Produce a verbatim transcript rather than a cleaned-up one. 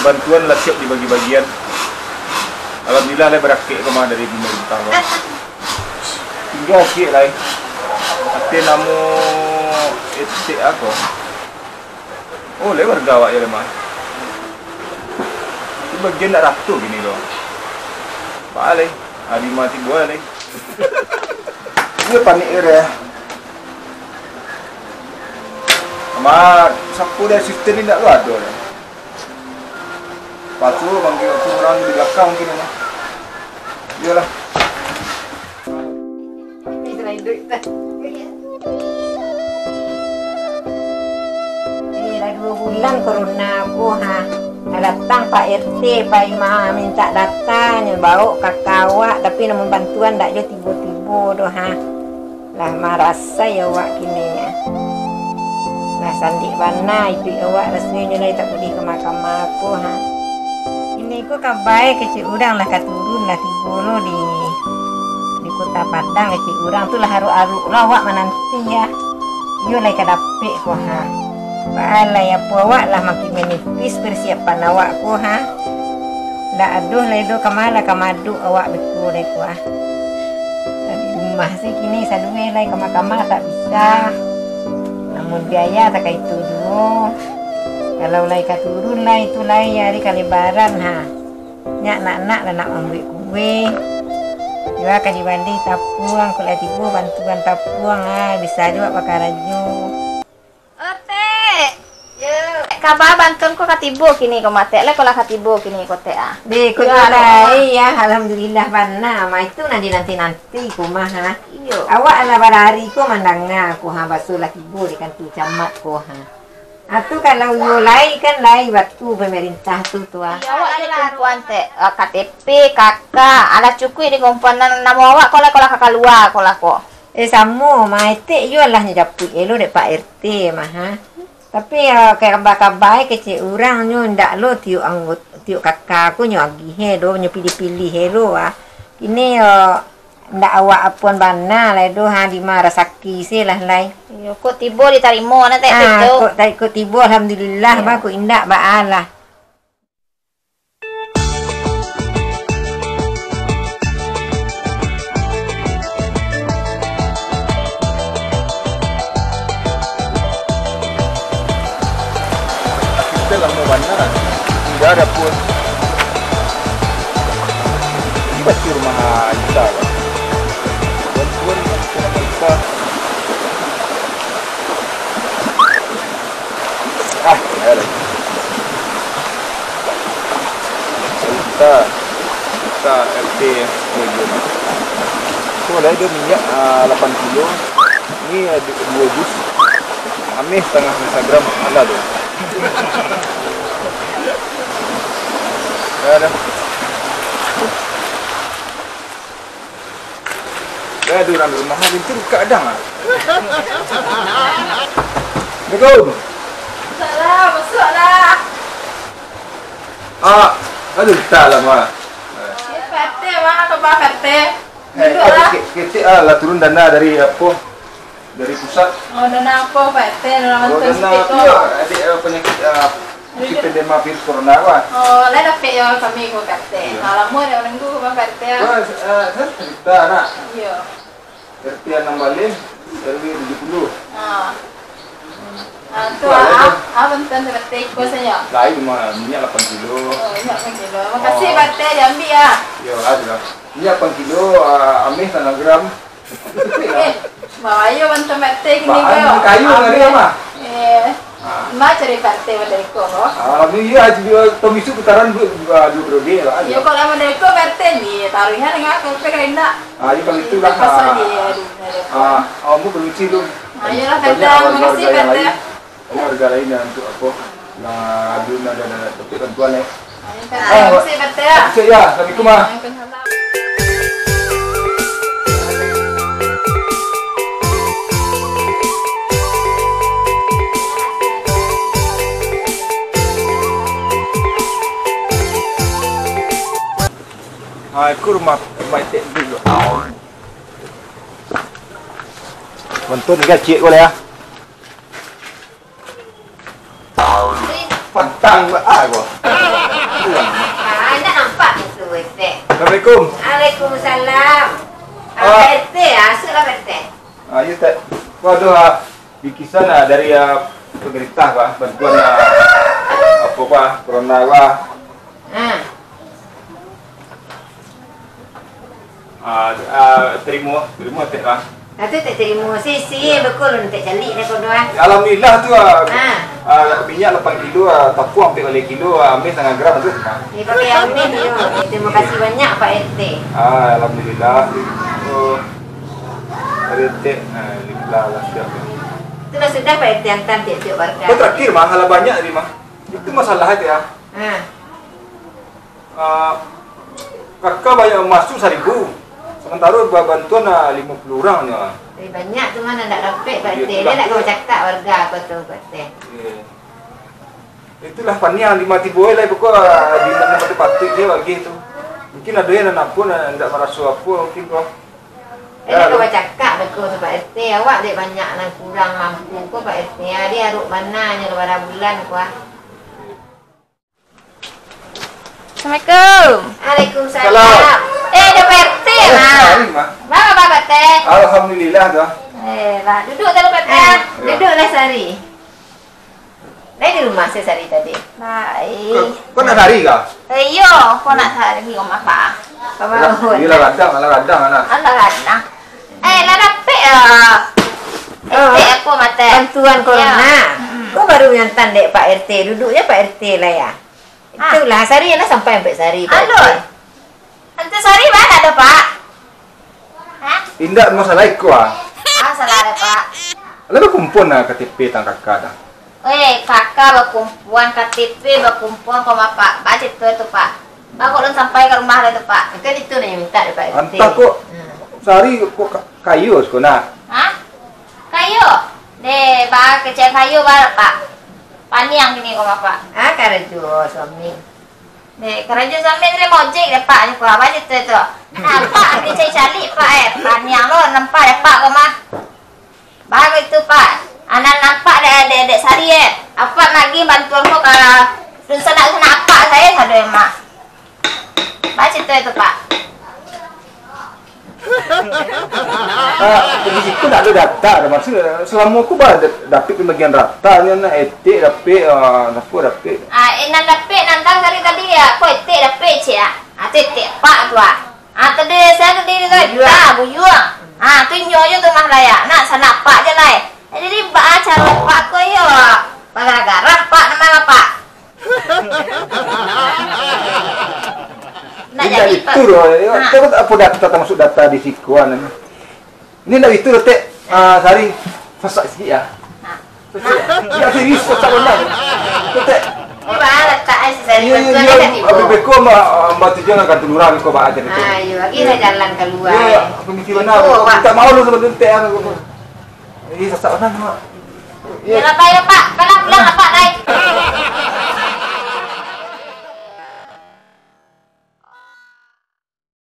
Bantuan lah siap dibagi-bagian. Alhamdulillah, lah barakek ko mah dari pemerintah ko. Tingga ciek lai. Ateh namo etek ako. Oh, lai warga awak yo lai mah. Itu bagian ndak rato kini ko. Baa lai. Adi mati buah lai. Iyo panik ko deh. Amat, sapu deh asisten ni ndak lo ado deh. Pasu manggil aku urang di balakang mungkin mah. Iyolah. Eh, lah duo bulan corona ko, ha. Lah datang Pak R T, pai ma-, mintak data, nyo baok ka awak, tapi namun bantuan dak jo tibo-tibo doh, ha. Lah marasai awak kini, ha. Lah sandik bana iduik awak, rasonyo lai tak buliah ka mahkamah ko, ha. Kini ko kabai kecek urang lah ka turun lah tibo lo di, di Kota Padang, kecek urang tu lah aruk-aruk lo awak mananti, ha. Iyo lai ka dapek ko, ha. Baa lai apo awak lah makin manipis persiapan awak ko, ha. Ndak adoh lai do ka ma lah ka maadok awak beko lai ko, ha. Dari rumah se kini saduwe lai ka mahkamah tak bisa. Namun biaya tak kaitu juo. Kalau lai ka turun lai tu lai ari ka Lebaran, ha. Nyak nak-nak lah nak mambuek kue. Juo ka dibali tapuang, kok lah tibo bantuan tapuang, ha, bisa juo bakarajo. Oh, Tek. Yo. Kaba bantuan ko ka tibo kini ko mah, Tek. Lai ko lah ka tibo kini ko, Tek, ah. Deh, ko Yo, juo aduh, lai, ah. Ya, alhamdulillah bana. Ma itu nan dinanti-nanti ko mah, ha. Iyo. Awak lah barari ko mandanga ko, ha, baso lah tibo di kantua camat ko, ha. Atu kalau iyo lai kan lai batu pemerintah tu, tu, ah. Iyo, awak ado lah bantuan, Tek. Ah, K T P, K K, alah cukuik di kumpulan namo awak ko lah, ko lah ka kalua, ko lah ko. Eh, samo, ma etek iyo lah nyo japuik elo dek Pak R T mah, ha. Tapi, ah, kaba-kaba e kecek urang nyo ndak lo tiok anggot-, tiok K K ko nyo agih e do, nyo pilih-pilih e lo, ah. Kini, ah, Ndak awak apuan bana lai doh, ha, dima rasaki se lah lai. Iyo, kok tibo ditarimo nah, Tek, Ah, tu. Kok tai-, kok tibo, alhamdulillah, Iyo. Bah, kok indak, baa lah. Kita lamo bana tingga di dapua. Ini pasti rumah Aisa, kan? Bantuan rumah Aisa. Ah, ya lah. Kita, kita R T tujuh. Tu lah, dia minyak, ah, lapan kilo. Ni, ah, du-, dua dus. Ameh satangah gram. Alah tu. Dah, dah. Eh, ada urang di rumah, pintu bukak dang ah. Assalamualaikum. Salam, masuaklah. Ah, aduh, tak lah, Ma. Eh, Pak R T, Ma, apa Pak R T? Eh, Duduklah. Ketek, ketek ah, lah turun dana dari apa? Dari pusat. Oh, dana apa, Pak R T? Dana Oh, bantuan dana sedikit apa tu. Ya? Adik, eh, penyakit, eh, Duduk. Pandemi virus corona, Pak. Oh, lah dapek yo kami ko, Pak R T. Iyo. Ah, lamo dak manunggu ko, Pak R T, ah. Wah, eh, saya cerita, nak. Iyo. R T anam baleh, R W tujuh puluh. Ah. Ah, tu, Wah, ah, lain. Ah, bantuan Pak R T iko sajo. Lain, mah, minyak lapan kilo. Oh, minyak lapan kilo. Makasih, Oh. Pak R T, diambil ya. Iyo, ada lah. Minyak lapan kilo, ah, ameh satangah gram. Eh, bahayo bantuan Pak R T kini ko. Bahan kayu ngari, Mah. Eh, Ah. Ma cari Pak R T model ko, ko? Ah, ni iya, aja dia, tong isu putaran du-, dua, dua periode lah, Iyo, ya. Kok lah model ko, Pak R T ni, taruhnya dengan K P K indak? Ah, iya, kalau itulah, Pasal ah. Dia, aduh, model ko. Ah, oh, mu permisi tu. Ah, iyalah, Banyak kadang, warga-warga makasih, yang Pak R T. Lain. Warga lain yang untuk apa? Nah, belum ada, ada, ada topik bantuan, eh. Ayo, Pak. Ah, Ayo, Pak. Makasih, Pak Tia. Makasih, ya. Assalamualaikum. Waalaikumsalam. Ah, aku rumah, rumah etek dulu. Bantuan gacik ko lah, ya. Pantang ba-, ah, ko. Ah, indak nampak musuh Etek. Assalamualaikum. Waalaikumsalam. Ah, Ah. Pak R T, ah, masuklah Pak R T. Ah, iyo, Tek. Ko ado, ah, bingkisan, ah, dari, ah, pemerintah, bah, bantuan, ah, apo, bah, corona, bah. Ah. Ah, ah, tarimo, tarimo, Tek, bah. Nah, tu Tek tarimo, si, si, iyo, beko lun Tek caliak dek ko doh, ah. Alhamdulillah tu, ah, Ah. ah, minyak lapan kilo, ah, tapuang ampek baleh kilo, ah, ameh satangah gram tu. Eh, pakai ameh, yo. Eh, tarimo kasih banyak, Pak R T. Ah, alhamdulillah. Oh. Pak R T, ah, alhamdulillah, lah siap. Tu lah sudah Pak R T antam tiok-tiok warga. Ko terakhir, mah, alah banyak tadi, mah. Itu masalah aja, ya. Ah. Ah, kaka banyak masuk saribu, samantaro ba-, bantuan, ah, limo puluah urang nyo, ah. Eh, banyak tu mah nan ndak dapek, Pak Iyo, R T. itulah. Dia ndak ka bacakak warga ko tu, Pak R T. Iyo. Itulah paniang di mati boy lah, pokok, ah, di mana patut-patut je bagi tu. Mungkin ado yang nan ampun, ah, ndak maraso apo, mungkin ko. Eh, Ya, ndak ka tu. bacakak beko tu, Pak R T. Awak dek banyak nan kurang mampu ko, Pak R T. Ah, dia arok bana nyo lah bara bulan ko, ah. Assalamualaikum. Waalaikumsalam. Salam. Eh, ada Pak R T, Eh, Mak. Sari, Mak. Baa, Pak R T? Alhamdulillah, dah. Eh, lah, duduk dulu, Pak R T. Eh, Duduklah, Sari. Lai di rumah se Sari tadi? Baik. Ko, ko nak Sari kah? Eh, iyo, ko nak Sari, ko maaf, Pak. Ko maaf. Iyolah, gadang, alah gadang, anak. Alah gadang. Eh, lah dapek, ah. Oh, Etek apo, Mak R T? Bantuan Iyo. corona. Mm-mm. Ko baru nyantan dek Pak R T. Duduknyo Pak R T lah, ya. Ah. Itulah, Sari lah sampai ampek Sari, Pak Alun. R T. Ampek Sari baa ado, Pak? Hah? Indak masalah iko, ah. Ah, salah ado, Pak. Lah bakumpuan lah K T P tang kaka dah. Eh, kaka bakumpuan, K T P bakumpuan, ko mapak. Baa carito tu, Pak? Baa kok lun sampai ka rumah dah tu, Pak? Kan itu nan mintak dek Pak R T. Antah kok Hmm. Sari kok ka-, kayo siko nah. Hah? Kayo? Deh, baa kecek kayo baa, Pak? Paniang kini ko mapak. Ah, karajo suami. Deh, karajo suami tu deh mojek deh, Pak, ni, Pak. Baa carito tu? Nah, Pak, nanti cari-cari, Pak, eh. Paniang lo, nampak deh, Pak, ko mah. Baru itu, Pak. Anak nampak dek, dek, dek Sari, eh. Apak nagih bantuan ko ka dunsanak-sanak apak sajo, sado, Mak. Baa carito itu, Pak? Ah, di situ ndak ado data dah. Maksud, selama ko ba-, dapek pambagian rata, nyo nak etek dapek, ah, apo dapek. Ah, eh, nan dapek, nan tang Sari tadi, ya, ko etek dapek, cek, ah. Ah, tu etek Pak tu, ah. Ah, tadi saya tadi tu, Buyuang. ah, buyuang. Ah, tu inyo je tu mah layak. Nak sanak Pak je lai. Eh, jadi, baa caro Pak ko yo? Bagara-gara Pak, nama Pak? Nak Indak jadi, Pak. itu doh. Ha. Tahu tak apo data, tamasuk data di siko, anu. Ini ndak itu, Tek. Ah, Sari, sasak sikit ya. Ha. Sasak. Ndak serius, sasak benar. Tek. Ini baa letak ai si Sari Iya, iya, bantuan iya. kat tibo. Abis beko, Mbak, Mbak tujuan akan tulurang beko, Mbak, aja beko. Ah, iyo, lagi lah jalan kalua, Iya, eh. pemikiran Itu, aku. Pak. Minta maaf lu sama Tek, anu, beko. Ih, sasak benar, Mak. Iyo lah, Pak, iyo, Pak. Pulang, pulang, Pak, dah,